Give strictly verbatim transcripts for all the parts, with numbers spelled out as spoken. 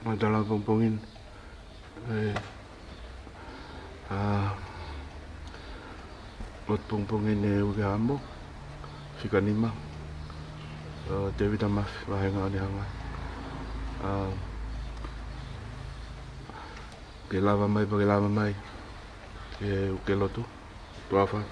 Mātala pongipongi ni, ē, ʻa, ʻotu pongipongi ni ʻe uke hamo, fika nima, ʻa, Tevita Mafi, Vahenga ʻo Nihanga. ʻA, ke lava mai, pea ke lava mai, ke uke lotu. Tuafa.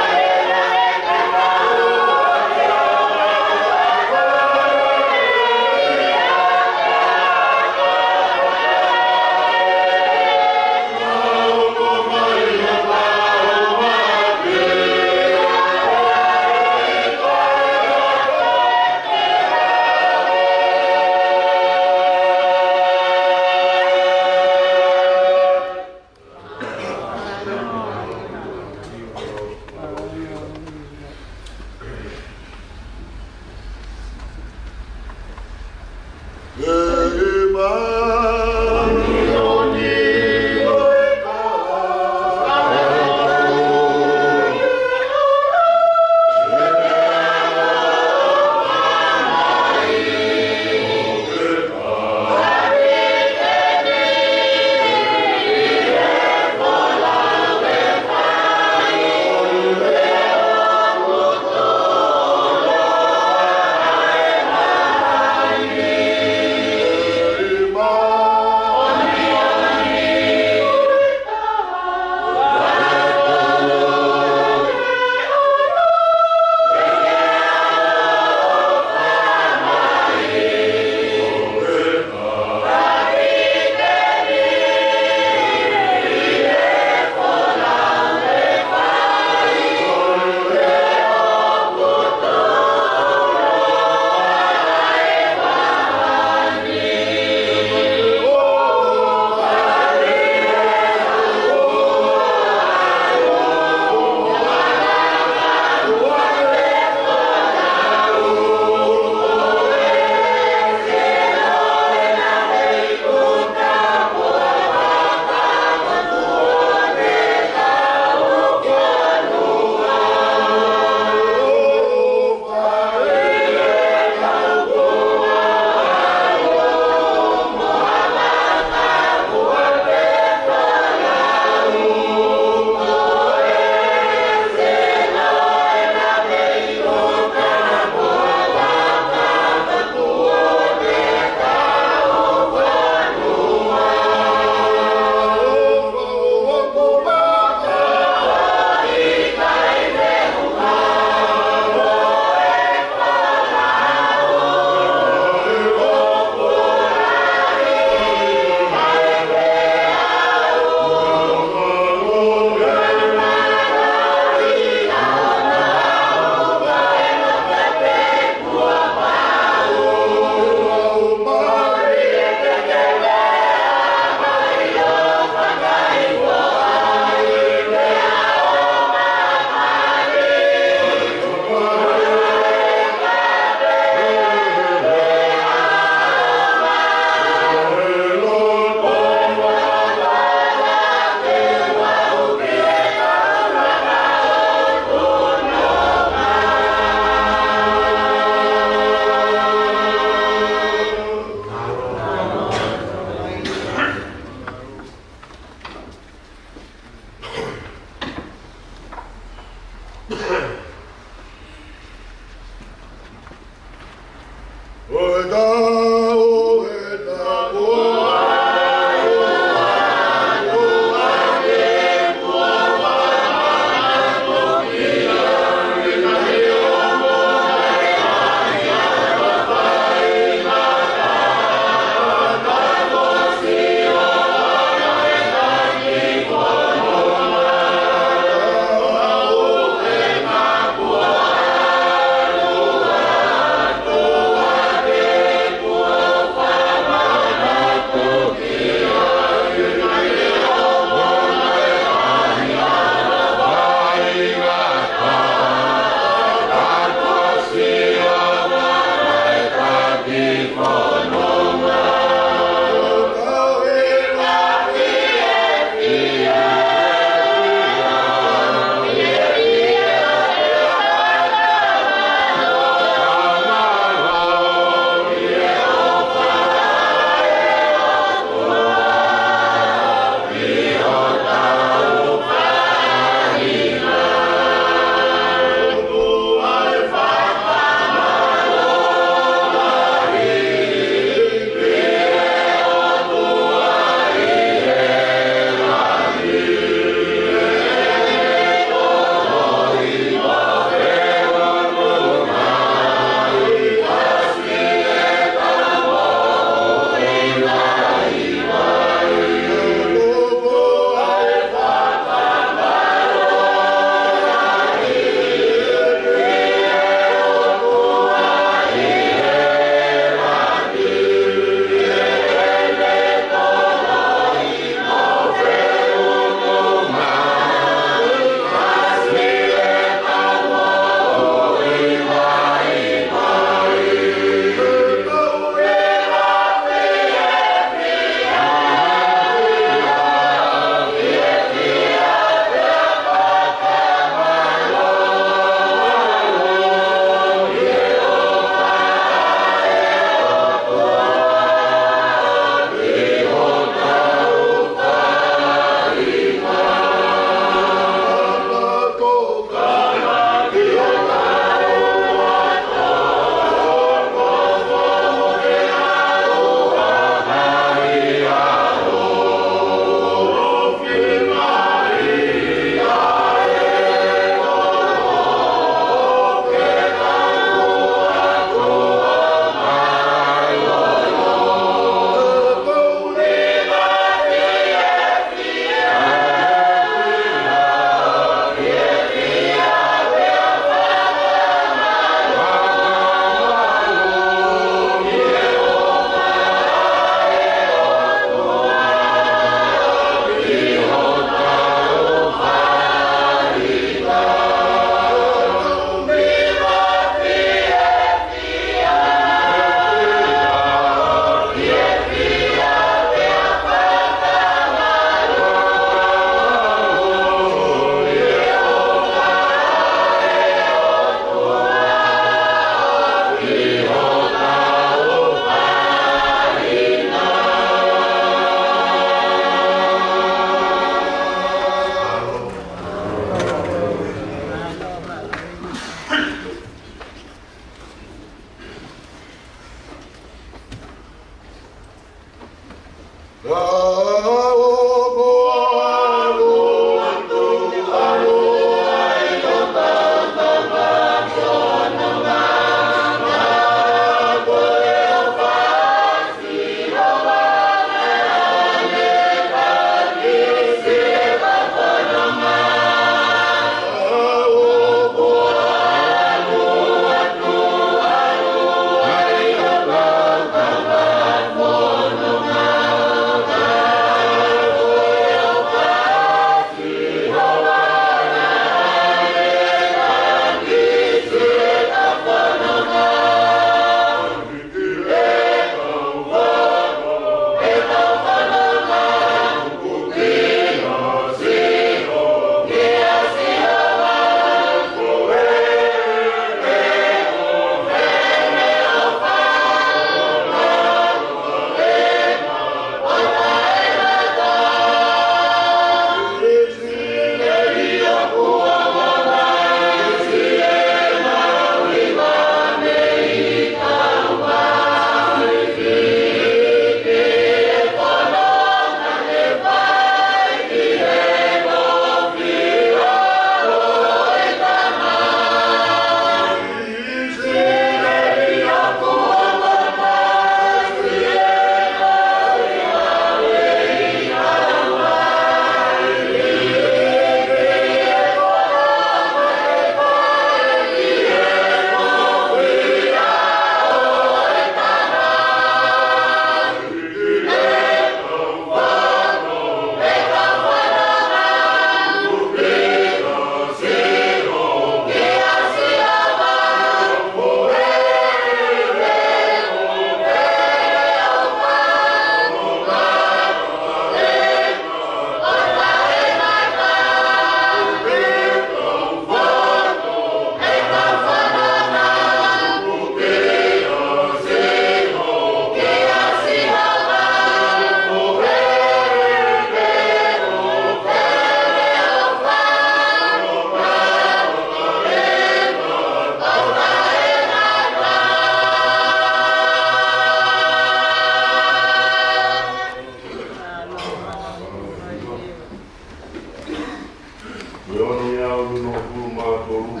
Hongofulu mā tolu,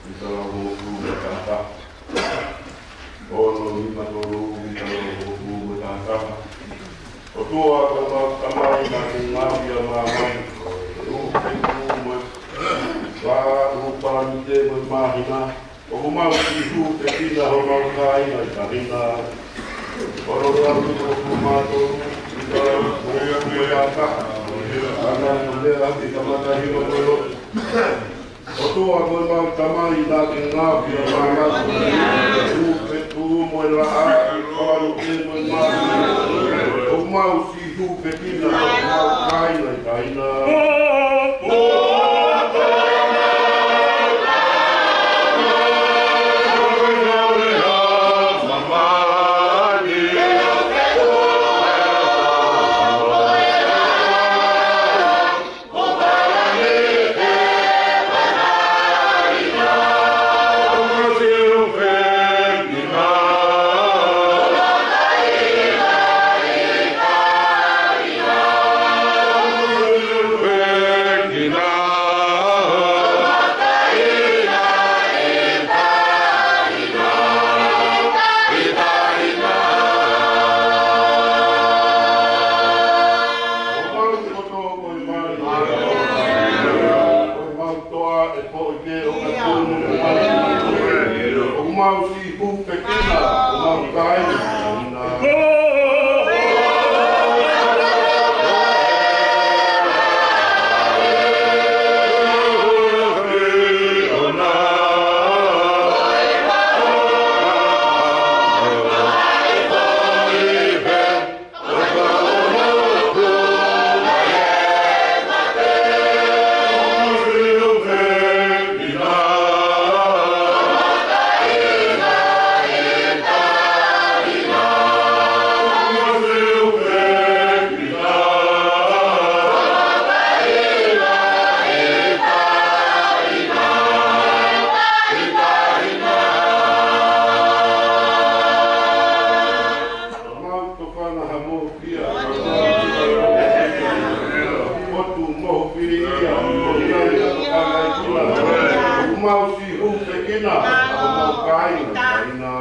mita lava hongofulu mā taha taha. Ono nima tolu, mita lava hongofulu mā taha taha. ʻOtua ko ʻemau Tamai naʻa ke ngaohi ʻa māmani, ʻo e ʻupetu mo e laʻā, ʻo e palanite mo e māhina, ʻoku mau siʻi hūfekina homau kāinga ʻi tahi na. Ono nima tolu, mita lava hongofulu mā taha taha. Ana mo lea ki he kamatahiva mo e lotu. ʻOtua ko ʻemau Tamai naʻa ke ngaohi ʻa māmani, ʻo e ʻupetu mo e laʻā, ʻo e palanite mo e māhina, ʻoku mau siʻi hūfekina homau kāinga ʻi tahi na. ʻOku mau siʻi hūfekina homau kāinga ʻi tahi na. Mau tokanga ha moʻui pia. Motu mohu pili ia. Motu ia ia tokanga i tuna. Mau siʻi hūfekina. Mau kāinga. Kāinga.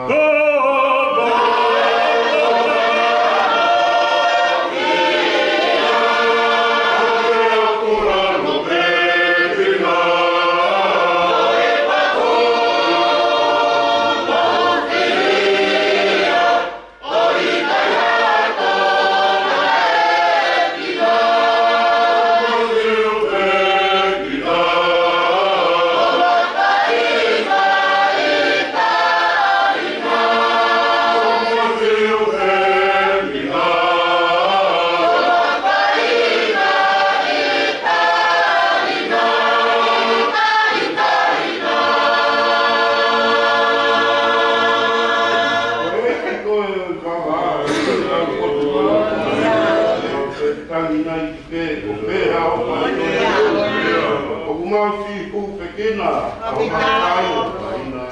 Tangi nai ki pē, ko pē ha o mai. ʻOku mau siʻi hūfekina, ʻa homau kāinga.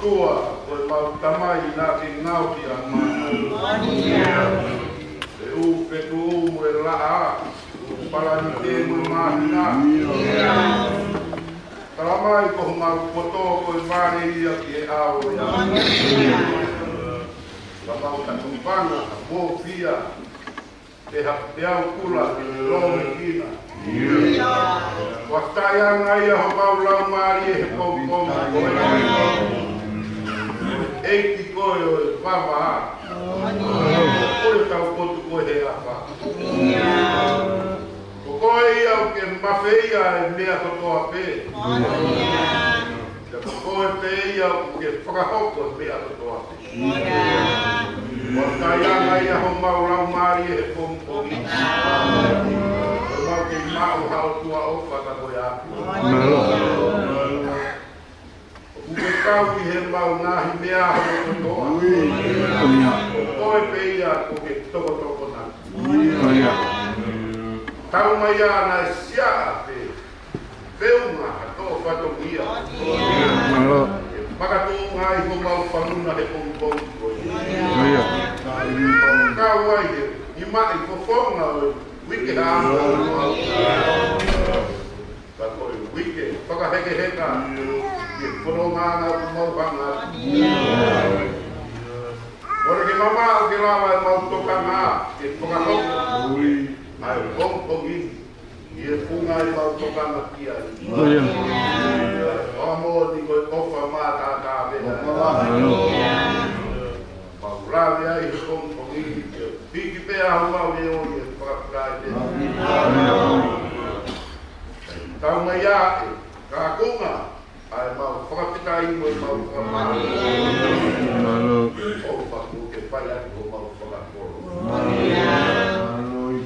ʻOtua, ko ʻemau Tamai naʻa ke ngaohi ʻa māmani. Te u fetuʻu mo e laʻā, ʻū palani te mo e māhina. Tala mai ko homau poto ko e vale ia ki he ʻao ʻo e ʻaho. Ka mau tatupanga, mo fia, te ha peau kula ke ne lōmekina. Fakafetaʻi ange ia homau laumālie he pongipongi ko eni. ʻEiki koe ʻo e vavā. Ko koe tau potu koe he ʻafa. Ko koe ia ʻoku ke mafeia e meʻa kotoa pē. Pea ko koe pē ia ʻoku ke fakahoko e meʻa kotoa pē. Fakafetaʻi ange ia homau laumālie he pongipongi. Mau kei maʻu ha ʻOtua ʻofa ka ko e ʻapi. ʻOku ke kau ʻi he mau ngaahi meʻa hono kotoa. Ko koe pē ia ʻoku ke tokotokona. Tau mai ia naʻe siaʻa pē feʻunga ha toʻo fatongia. Mālō. Ke makatuʻunga ai homau fanguna he pongipongi ko eni. Kau ai he nimaʻi fofonga ʻo e uike hā. Ka ko e uike fakahekeheka. Ke fononga ʻa homau hanga. Kole ke mamaʻo ke lava ʻemau tokanga ke fakahoko ʻa e pongipongi ni. ʻI he funga ʻemau tokanga ki ai. ʻOku moʻoni ko e ʻofa mātātā pē ʻa e ʻOtua. Mau lave ai he pongipongi ni ke hiki pē ʻa homau leʻo ʻi he fakafetaʻi pē. Tau mai ʻa e kakunga ʻa ʻemau fakafetaʻi mo ʻemau fakamālō. ʻOfa ke fai atu homau fakakolo.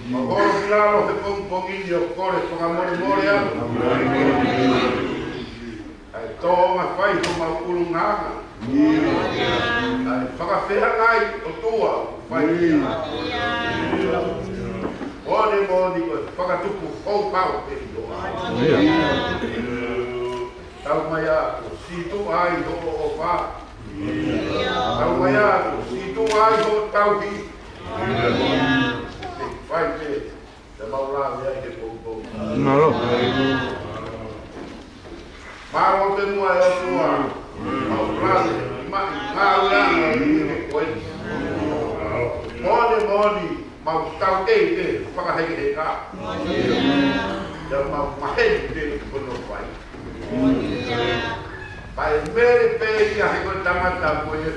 Mau holo ki lalo he pongipongi ni ʻo kole fakamolemole atu ʻa e tōʻonga fai homau ʻulungaanga. ʻA e fakafeangai ʻOtua ʻoku fai. Moʻoni moʻoni ko e fakatupu houhau pē ʻi hoʻo ʻao. Tau mai ā kuo situʻa ai hoʻo ʻofa. Tau mai ā kuo situʻa ai hoʻo tauhi. Te fai pē, te mau lave ai he pongipongi. Mālō. Mālō pē muʻa ʻe ʻOtua. Mau lave, mai, ngāue ʻa e ʻEiki ko e. Moʻoni moʻoni. Mau tau ʻei pē fakahekeheka. Ia mau maheni pē hono fai. Pea mele pē ia he ko e tangata ko e.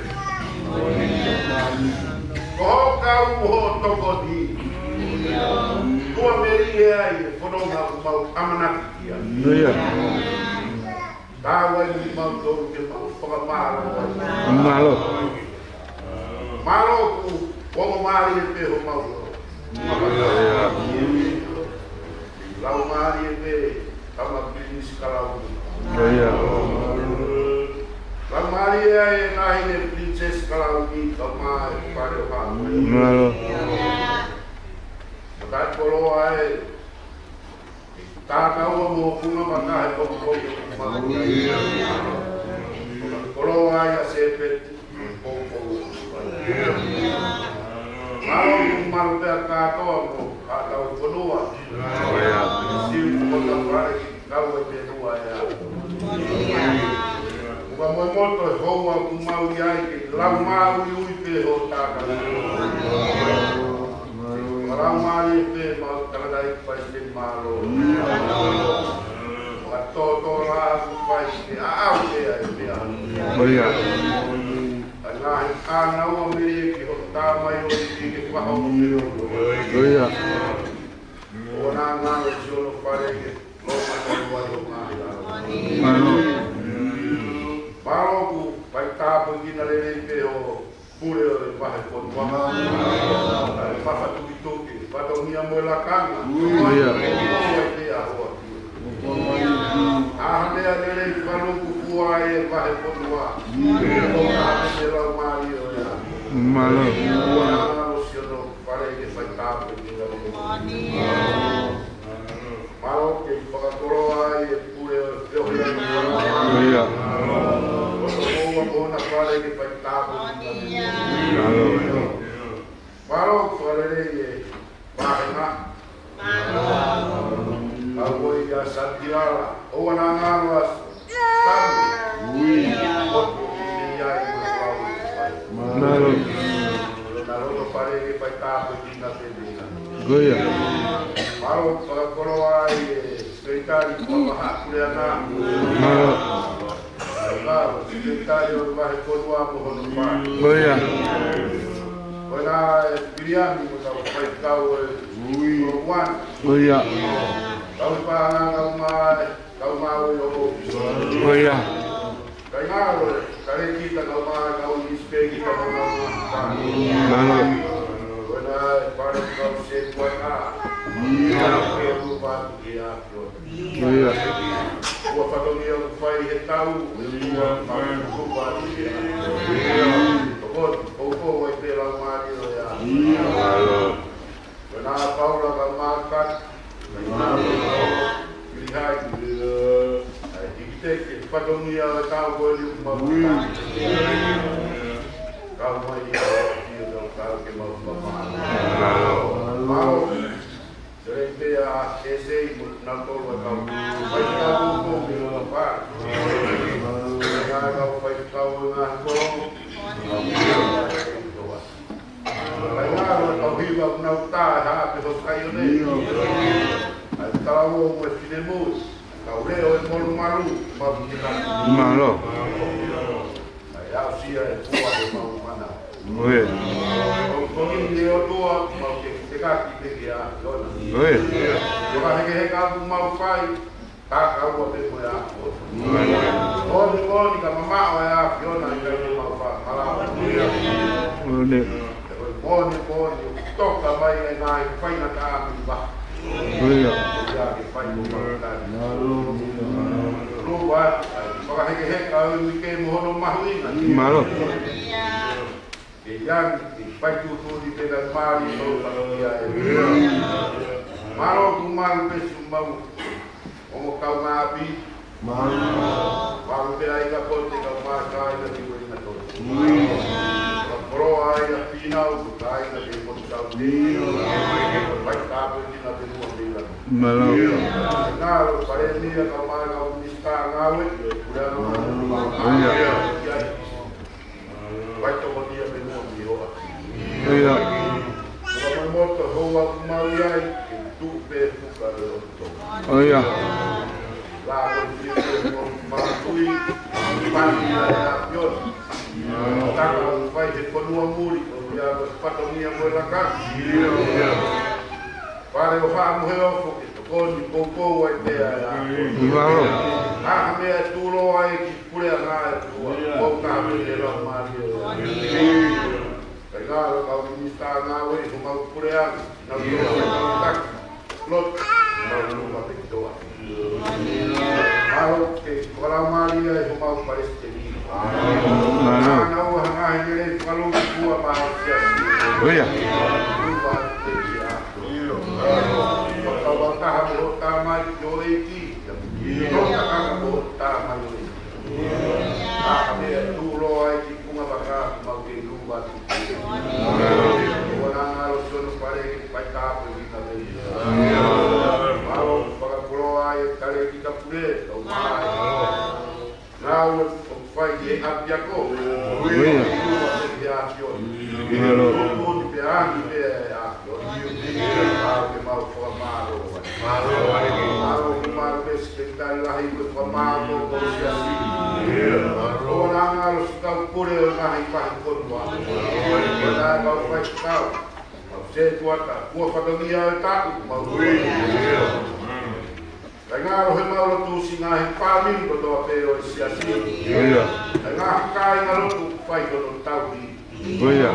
Ko hoʻo kau mo hoʻo tokoni. Kuo mele ia ʻi he fononga ʻoku mau ʻamanaki ki ai. Tau ai ni mau tolu ke mau fakamālō ai. Mālō. Mālō ʻoku ongo mālie pē homau. Lau mālie pē, tama Pilinisi Kalauni. Lau mālie ai e ngaahi ne Pilinisesi Kalauni, tama e pale o ha. Mālō. Matai koloa e Tākau mo Funga Mata he pongipongi. Koloa ia Sepeti. Mālō, mālō pea kātoa mo haʻatau fonua. Sivi mo ta pare ki kau e te hua ea. Uka mo e moto e houa ʻoku mau ʻi ai ke lau māuiui pē ho tākau. Mālō. Mālō mālie pē mau tangataʻeiki palesiteni mālō. Mālō. Fakatōtō la aku pai ke aʻau pē ai pē au. Mālō. Ka ngaahi kānaua mele ki ho tāmai ʻo i ke faho mele. Mālō. ʻO nā ngāue siono fale ke loma tau ai o ngaahi au. Mālō. Mālō ʻoku fai tāpuekina lelei pē ho Pule ʻo e Vahefonua. Mālō. Mafatukituki, fatongia mo e lakanga. Ui. Ui, ʻoua te a hoa ki. ʻA hane a lelei faluku fua e Vahefonua. Ui. ʻO ka hane te lau mālie ʻo ia. Mālō. Ua na lo siono fale ke fai tāpuekina lelei. Mālō ke fakakoloa ai e pule ʻo e feohi. Ia. ʻO tō ua mo na Ke fai tāpuekina. Mālō. Mālō, fakalelei e vāhenga. Mālō. Kau ʻo ia Santilala, ʻoua naʻa ngalo ʻa Sami. Ui. Otu i ai mo e kau. Mālō. Nalo ʻo fale ke fai tāpuekina pē meʻa. Ko ia. Mālō, fakakoloa ai e Sekelitali Fakamahaʻapuleʻanga. Mālō. Mālō, Sekelitali ʻo e Vahefonua mo hono fale. Ko ia. Ko ena e Viliami mo kau faifekau e Ui. Ua. Ko ia. Kau i pānga kau mai, kau mai o. Ko ia. Kai ngalo, kale kita kau mai, kau i speki kau mai. Mālō. Ko ena e pale kau se kuata. Ia. Ke ua ke a. Ko ia. Ua fatongia ʻoku fai he tau, ua fatongia ʻoku fai he tau. Ko ia, ko ia, ko ia, ko ia, ko ia. Ko ena Paula ka maka, ko ena Paula, Pilihai, ai, ʻi he teke, fatongia ʻo e tau ko eni ʻoku mau. Kau mai ia, ia kau kau ke mau papa. Mau. Sere pea e sei mo nau tolu a kau. Fai kau ko mi o pa. Ngā kau fai kau ngā ko. Fai ngā kau hiva nau tā ha pe ho kai o nei. Ai tau o mo e fine mo. Kau leo e molu malu. Mau ki ka. Mālō. Ai au sia e pua e mau mana. Ue. ʻO ko ni ne o toa, mau ke, ke kaki peke a, Fiona. Ue. Ko ka heke heka aku mau fai, ka ka ua pe mo e a. Moni, moni, ka mamaʻo e a, Fiona, i kai ke mau fai, mala. Moni. Moni, moni, toka mai e ngaahi faingataʻa mi va. Ko ia. Ko ia ke fai mo mau kai. Lua, ai, fakahekeheka au i ke mo hono mahuʻinga. Mālō. Ke iangi, ke fai tuʻutuʻuni pē ka mali, so ka ia e. Mālō ku malu pē su mau. Ongo kau ngā api. Mālō. Mālō pē ai ka pote kau mā ka ai ka tiwe ina tō. Mālō. Ka poro ai a pina u ka ai ka te mo tau te. Mālō. Vai tāpē kina te mua te ila. Mālō. Ngā lo pare mia kau mā kau minisitā ngāue. Kule ano. Ia. Vai toko tia pe mua mi hoa. Ia. Kua mai moto hoa ku mau i ai, ke tuʻu pē fuka le o to. Ia. La ko tia pe mua ma kui, pani a e a pion. Taka vai he konua muli, ko ia ko fatongia mo e laka. Ia. Pare o ha mo he ofo ke tokoni poupou ai pea e a. Mālō. Ha ha mea e tūlo ai ki Puleʻanga e tua, ʻo ka me te lau mani o. Kai ngā lau kau minisitā ngāue, ʻo mau puleʻanga, nau tō, nau taki, lot, mau numa pe ki toa. Alo, ke wala mani ai, ʻo mau palesiteni. Mālō. Nau hanga he mele, walo kua mau siasi. Ko ia. Numa pe ki a. Io. Waka waka ha mo tamai, ʻio e ki. Io. Waka waka mo tamai, ʻio e ki. ʻA ka mea tū loa ai ki punga waka mau ke nū watu. Ua nā ngalo sono pare ke fai tāpue ki ka mea. Mālō, whakapuloa ai e kale ki ka pule, tau mai. Nā ua fai ki he ʻapiako. Ui. Ua fai ki he ʻapiako. Mālō. Ua ni pe angi pe e ʻapiako. Mālō ke mau whakamālō ai. Mālō, mālō, mālō, Sekelitali Lahi, ko e whakamālō, ko e siasi. Mālō. Ko e ngalo si kau pule ʻo e ngaahi pahi konua. Ko e ngā kau faifekau. Kau setuata, kua fatongia e taku, mau ui. Kai ngalo he mau lotu si ngaahi fāmili kotoa pē ʻo e siasi. Ia. Kai ngaahi kāinga lotu fai kono tauhi. Ko ia.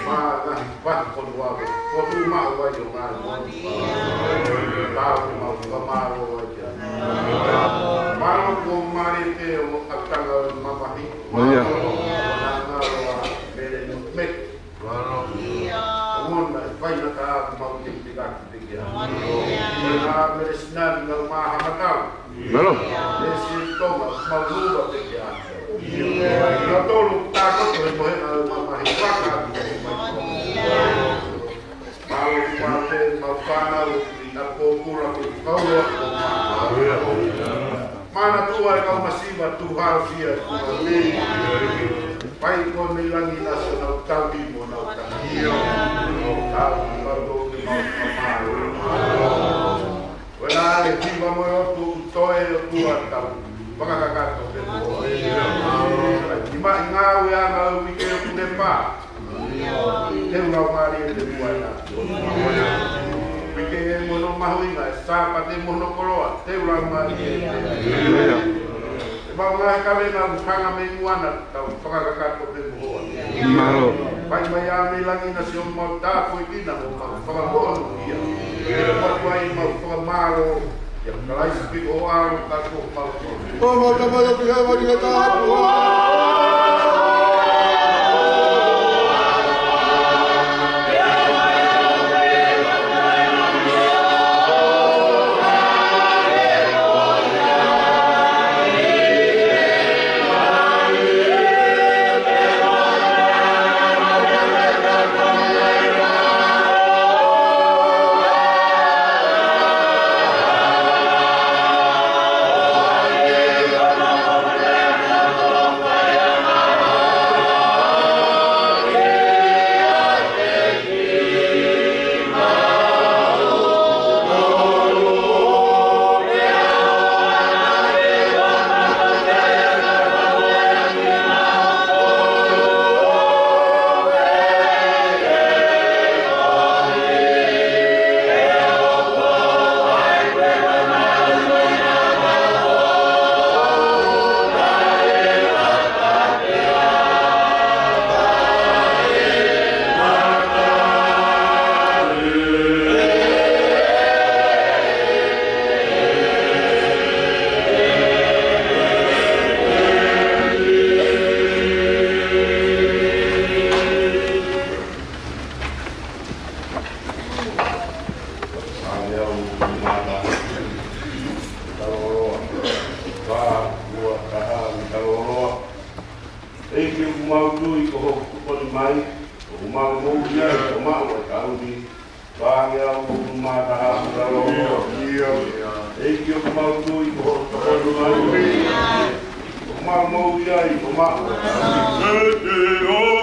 Mā ngaahi pahi konua ko tu mau vai o ngā moni. Tau ke mau whakamālō ai kia. Mālō ko mare pē ʻo ʻatanga ʻo mamahi. Ko ia. Mālō ko nā ngalo a mele nu me. Mālō. Mona e faingataʻa mau ke te kaki te kia. Ko e nā mele sinani ngau maha matau. Mālō. Mele si tonga mau luva te kia. Kinautolu ʻoku tākoto he mohenga ʻo e mamahi, fakamolemole mai. Mālō, mālō, mau fānau ʻi ʻApōpula ko e kaua. Manatua e kau masiva, tuʻu hausia e fonua ni. Fai ko e meʻi langi ʻa siʻonau tauhi mo ʻenau tauhi. Tauhi kinautolu ke mau fakamālō. Ko e hiva mo e lotu, toe ʻOtua, tau fakakakato pē mo ia. Kimaʻi ngāueʻanga ʻo e uike ʻoku ne pā. Teu laumālie te muana. Uike ē mo hono mahuʻinga, e Sāpate mo hono koloa, teu laumālie. E mau ngaahi kavenga ʻoku hanga mei muana, tau fakakakato pē mo ia. Mālō. Fai mai ā meʻi langi ʻa siʻomau tāpuekina mo mau fakamoʻoni ia. Ke mau fai mau fakamālō. ʻIa Kalaisi pē ko e ʻAlo ka ko homau Tama. ʻO mau Tamai ʻoku ʻi hēvani, ke tāpuhā. ʻEiki, ʻoku mau tui ko hoʻo tokoni mai, ʻoku mau moʻui ai ʻo maʻu ʻa e tauhi. Fāngeau ʻoku mataha ʻo talo. ʻEiki, ʻoku mau tui ko hoʻo tokoni mai, ʻoku mau moʻui ai ʻo maʻu ʻa e tauhi.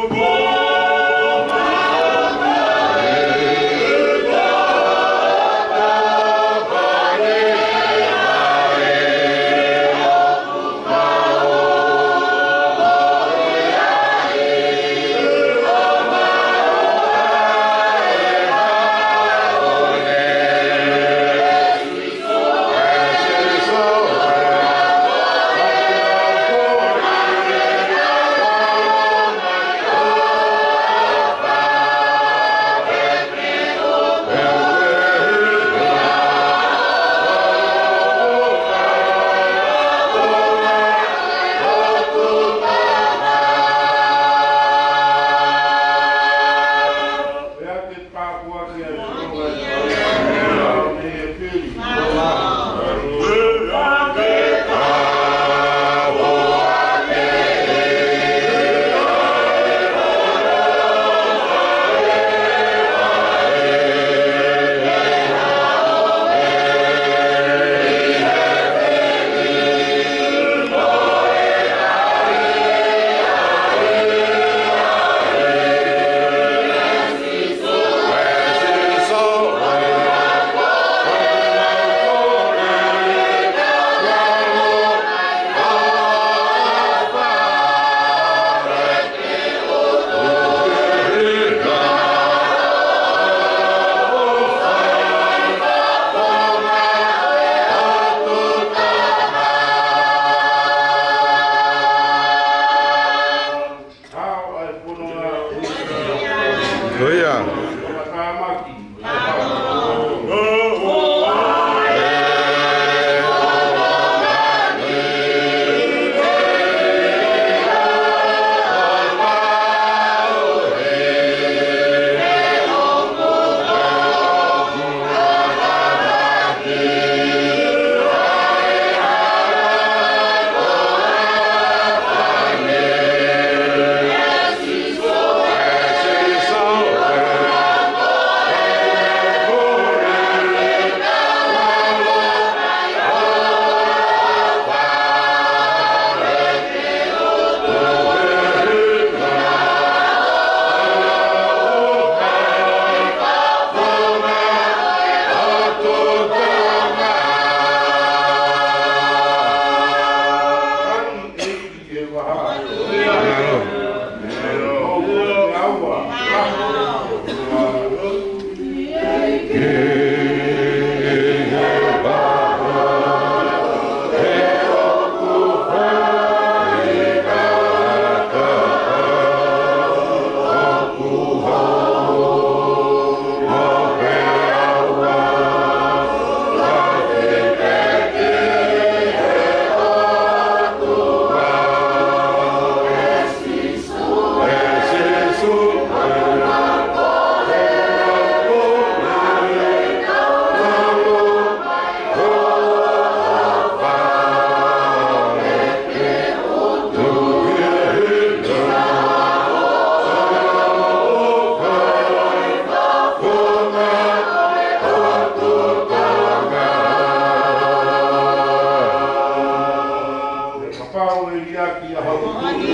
Kapau ʻe liʻaki ʻa hoku tuʻi.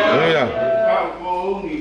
Haleluia. Ka ko uni.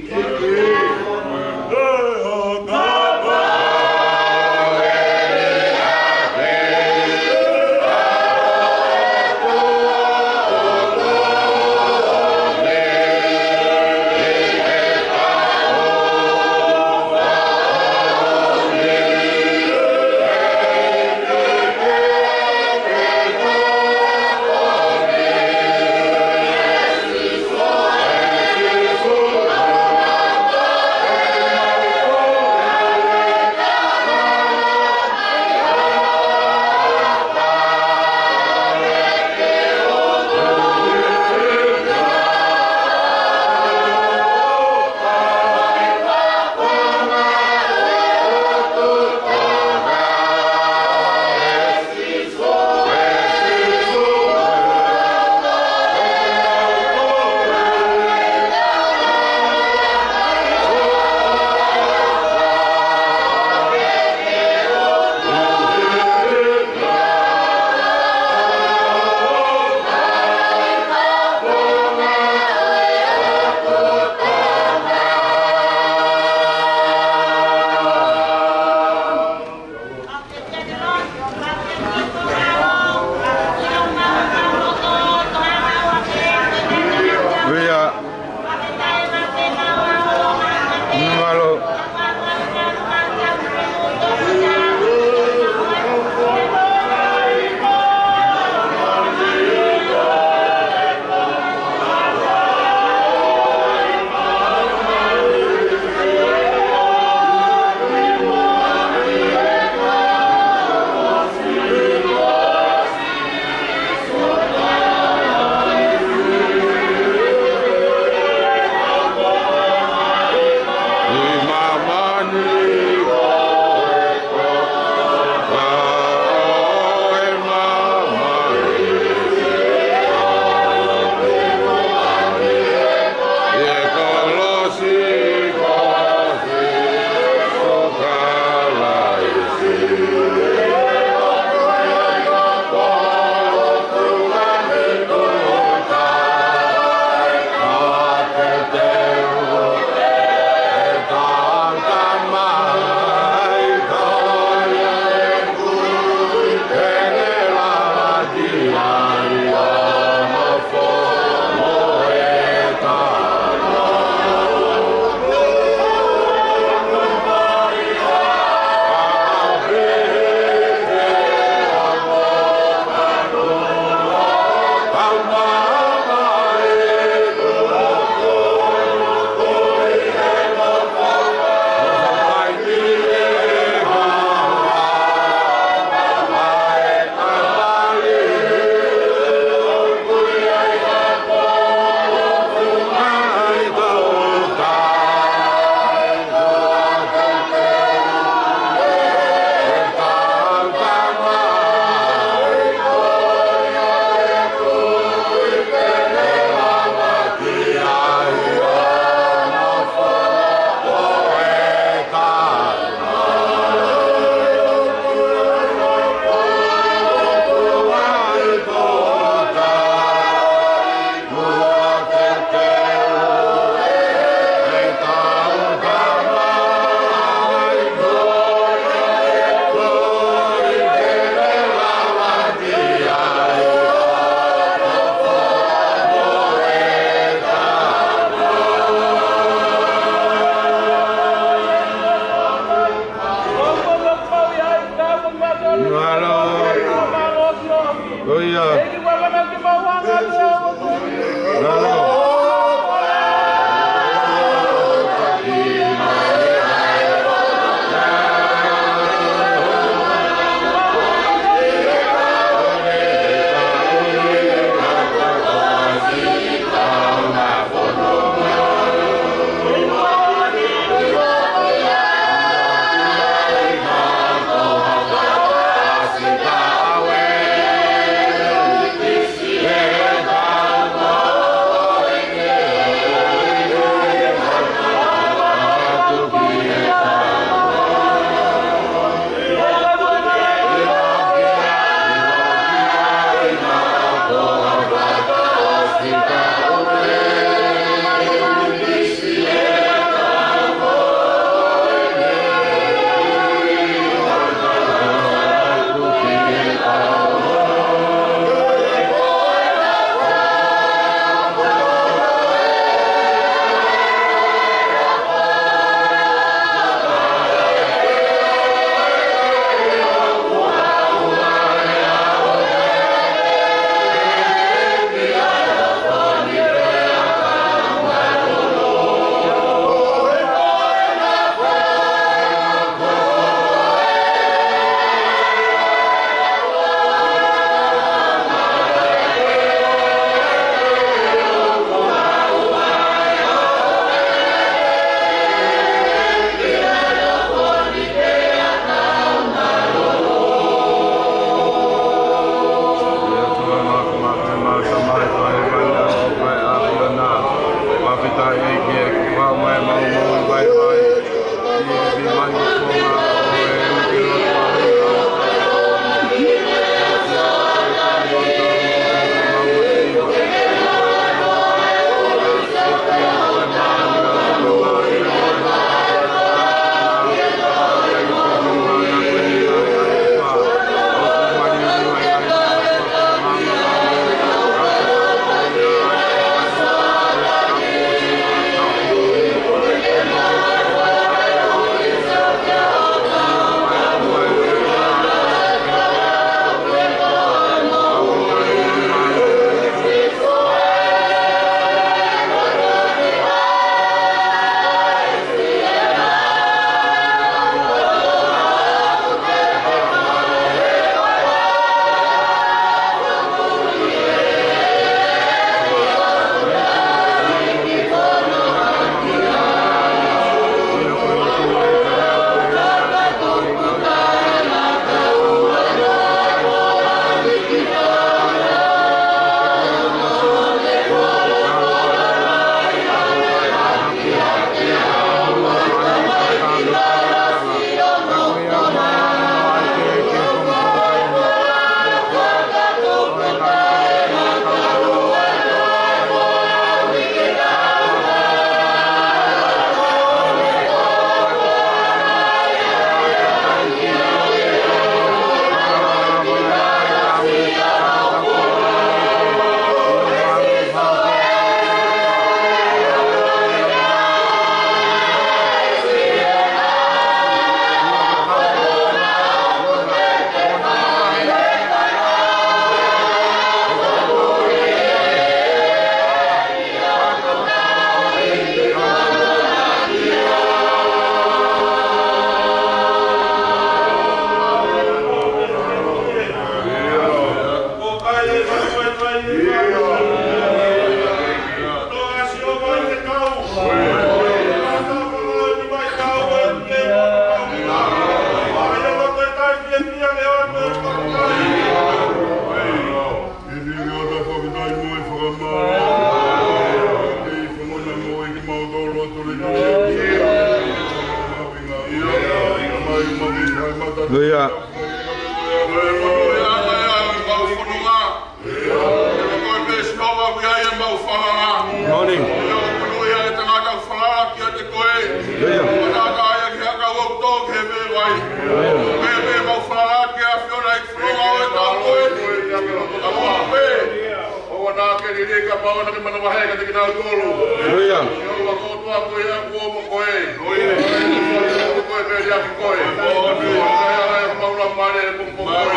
Ke kapau naʻa ke manavahē kiate kinautolu. ʻIo. Sihova ko e ʻOtua ko ia kuo ʻomo koe. ʻIo. Ko e koe pē liʻaki koe. ʻIo. Ko e ala e maula mare e kuo ʻomo koe.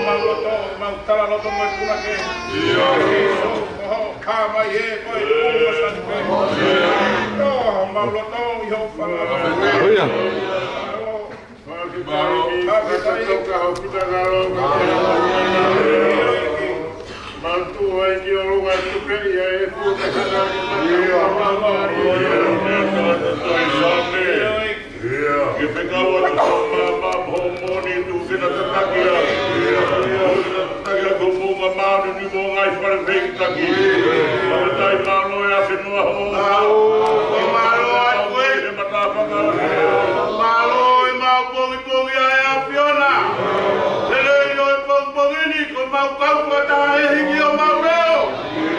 Mau loto, mau tala loto mai puna ke. ʻIo. Ka mai e koe, kuo masani koe. ʻIo, mau loto, ʻio, fala. ʻIo. Mālō, mālō, mālō. Mālō, ai ki ʻolunga tupe ia e futa. Ia. Ia. Ke fekau atu ko māmā homoni tu ke na tataki a. Ia. Tataki a ko mou māmā ni mo ngai fale fei taki. Ia. Mālō, ai mālō e ʻa fenua ho. Mālō, mālō, ai koe. Mālō, e mau pongipongi ʻa e ʻAfiona. Lelei ʻo e pongipongi ni, ko mau kau fakataha he hiki ʻo mau leo.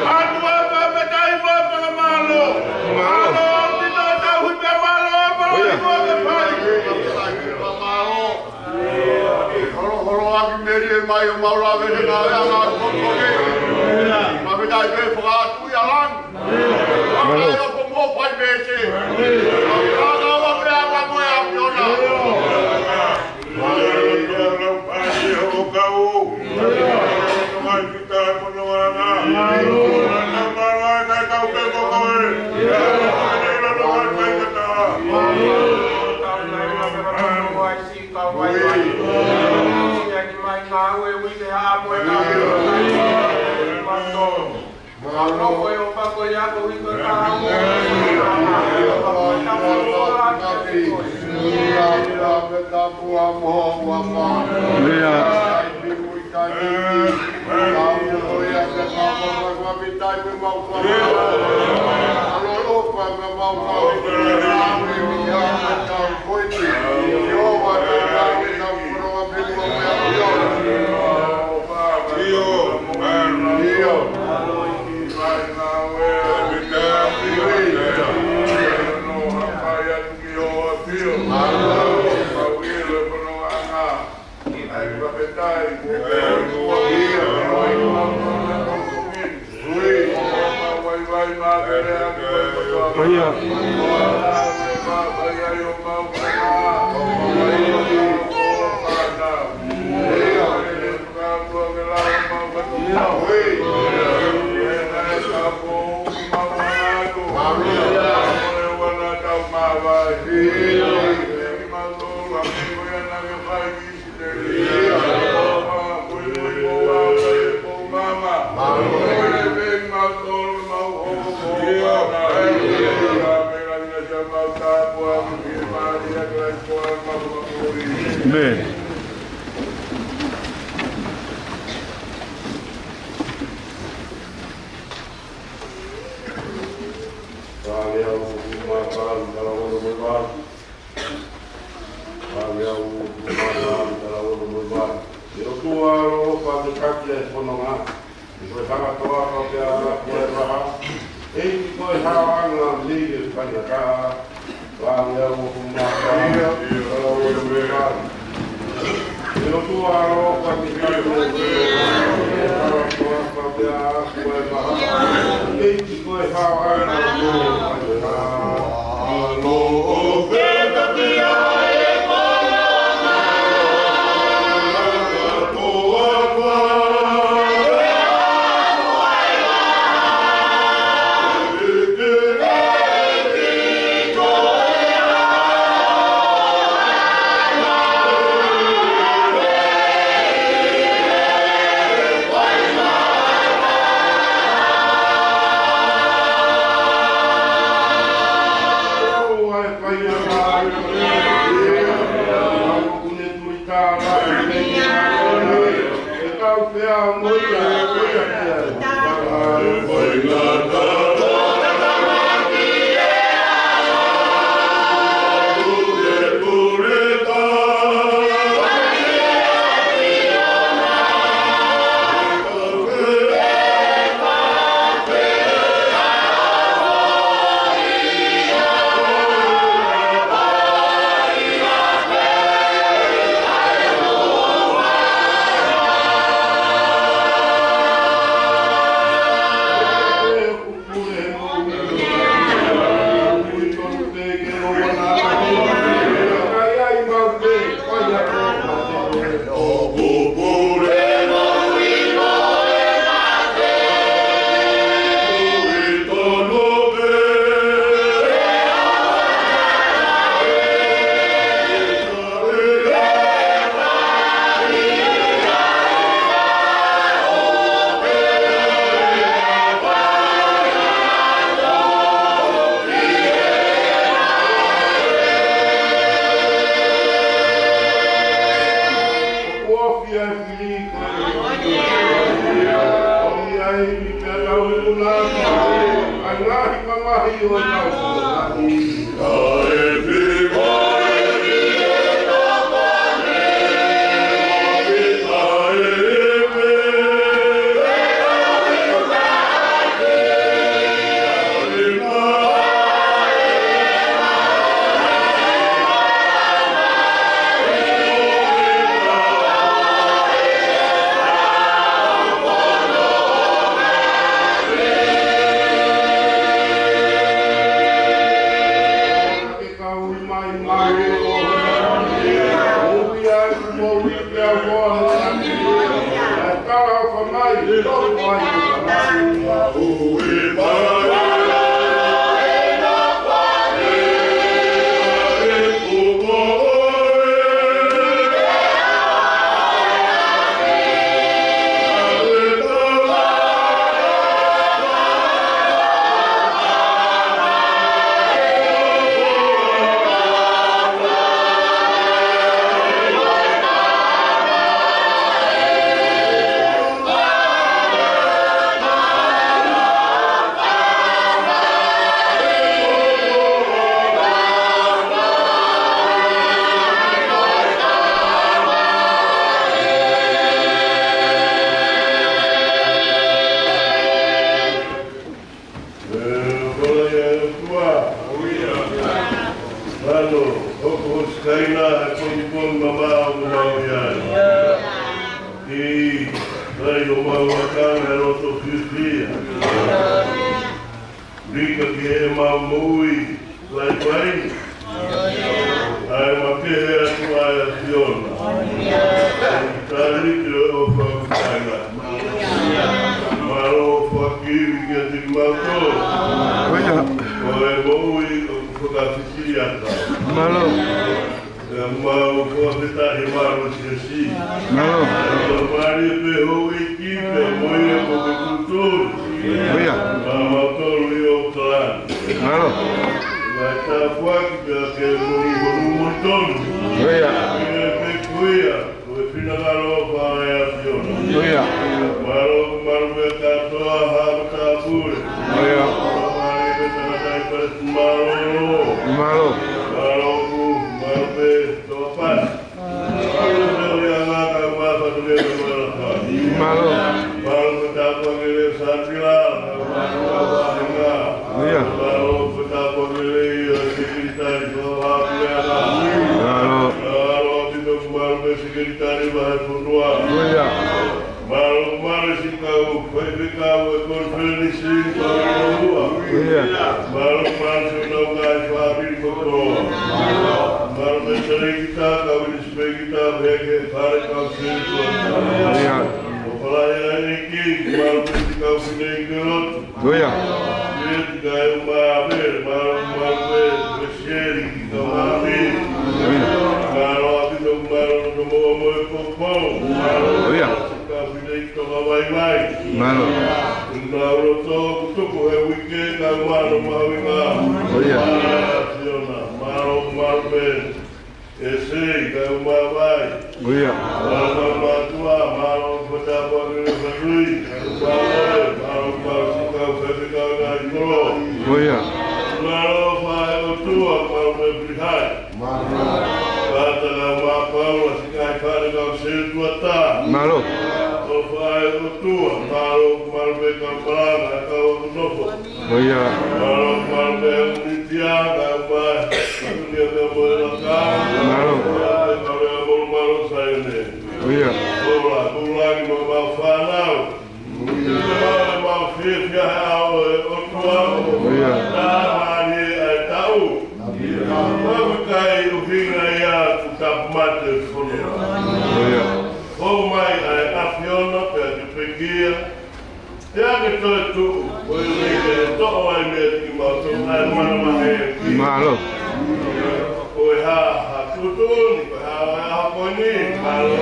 ʻOtua, fakafetaʻi mo fakamālō. Mālō, ʻaupito e tauhi pea mālō e pau ʻi muʻa ke fai. Mālō. Holoholoaki melie mai ʻo mau lave he ngāue ʻa e pongipongi. Fakafetaʻi pē fakaʻatu ia langi. Mālō. Mālō. Mālō. Amen. ʻE ʻOtua ʻaloʻofa, ke taki e fononga, ʻi he fakatoa ko te anga ko e maha, ʻEiki ko e haoʻanga mei he faingataʻa, Langi ʻa e ʻOtua. ʻE ʻOtua ʻaloʻofa, ke taki e fononga, ʻi he fakatoa ko te anga ko e maha, ʻEiki ko e haoʻanga mei he faingataʻa. Ngaahi mamahi ʻo e kau. Ē, kole ia e ʻOtua. Ano, hoko hoʻo sikaina he pongipongi mamaʻo ʻoku mau ʻi ai. ʻI ai ʻo mau ʻakana he loto fiefia. Vika ki heʻemau moʻui, lai pai. ʻA e makehe atu ʻa e ʻAfiona. Tali ki he ʻofa ʻoku taʻengata. Mālō fakiri kiate kimautolu. Ko e moʻui ʻoku fakafiti ʻaki. Mālō. ʻOku mau fakafetaʻi mālō siasi. Mālō. ʻOku mālie pē houʻeiki pea mo ia ko e kuturi. Mālō. Mautolu ʻi ʻOkalani. Mālō. Ngaahi tāpuaki pea ke moʻui honu mo tonu. Ia. Ia pē kuia, ko e finangalo ʻofa ʻa e ʻAfiona. Ia. Mālō, mālō pē kātoa ha matāpule. Ia. Mālō pē tangataʻi pale mālō. Mālō. Mālō, mālō pē toa pasi. Mālō. Ia. Mālō. Mālō. Mālō, mālō siʻi kau faifekau ʻo e konifelenisi ʻoku ua. Ia. Mālō, mālō siʻi kau ngaahi fāmili kotoa. Mālō, mālō siʻi kau ʻinisipēkita pea mo e fale kau sētuata. Ia. ʻOfa lahi ʻEiki, mālō siʻi kau fineʻeiki lotu. Ia. Ia, kae ʻumaʻā pē, mālō, mālō pē, pē sieli ki kau ngaahi. Ia. Mālō ʻaupito, mālō loto moʻua mo e poupou. Ia. Kau fineʻeiki toka vaivai. Mālō. Nau loto kuo tuku he uike, kau mālō mahuʻinga. Ia. Mālō, mālō, mālō pē. ʻE sei, kau māvae. Ia. Mālō, mālō mātuʻa, mālō fata pangele fatui. Mālō, mālō, mālō siʻi kau faifekau ngaahi kolo. Ia. Mālō fai ʻOtua, mālō pē pihai. Mālō. Kātaki ʻa Paula, siʻi kau fale kau sētuata. Mālō. ʻOfa ʻa e ʻOtua, mālō, mālō pē kau malanga, kau ʻaku nofo. Ia. Mālō, mālō pē ʻa e ʻunitia, kau mai, ʻunitia pea mo e laka. Mālō. Mālō pē kau lea mo mālō Saione. Ia. Ola, kulangi mo mau fānau. Ia. Mau fiefia he ʻao ʻo e ʻOtua. Ia. Tāmani ʻa e taʻu. Ia. Mau kai ʻuhinga ia ʻoku tāpumate fono. Ia. Hou mai ʻa e ʻAfiona pea ke pekia. Pea ke toe tuʻu, ko e uike ʻe toʻo ai meiate kimautolu ʻa e manavahē. Mālō. Ko e hā, ha tuʻutuʻuni, ko e hā, ha haponi, mālō,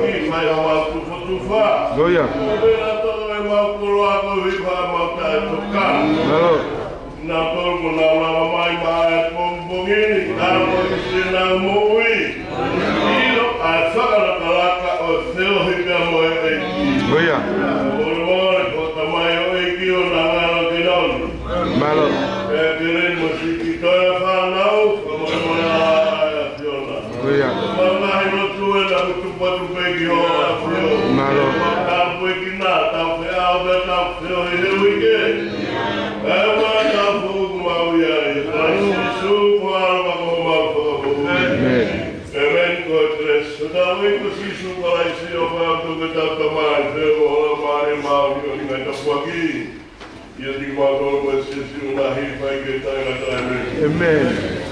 ʻEiki, fai homau tufatufa. Ia. Ko e pena toʻo ʻemau koloa ko e hiva ʻemau taʻetoka. Mālō. Nautolu kuo nau lava mai maʻa e pongipongi ni, ka ko e siʻenau moʻui. ʻIlo ʻa e fakalakalaka ʻo e feohi pea mo e ʻEiki. Ia. Molemole ko e tamai ʻo e ʻEiki ʻo na ngalo ke nau. Mālō. ʻE Pēleni mo e siʻi kiʻi toe fānau, fakamolemole ʻa e ʻAfiona. ʻIo. Manahi lotu ʻena kuo tupu atu pē ki ho ʻAfio. Mālō. Tāpuekina, tāpuekina, tāpuekina he uike. ʻE ma tāpuekina mo ia, ʻia Kalaisi Sīsū, ko e ʻAlo ko homau Fakamoʻui. ʻĒmeni. ʻĒmeni. Ko e kelesi ʻa hotau ʻEiki ko Sīsū Kalaisi, ʻofa ʻa e ʻOtua ko e Tamai, feohi ʻo e Laumālie Māʻoniʻoni, ngaahi tāpuaki ʻIo, tiki mātou mo e siasi ʻo lahi fai ke taʻengata. ʻĒmeni. ʻĒmeni.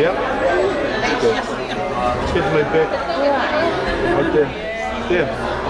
Yep. Good. Here's my bag. Right there. There.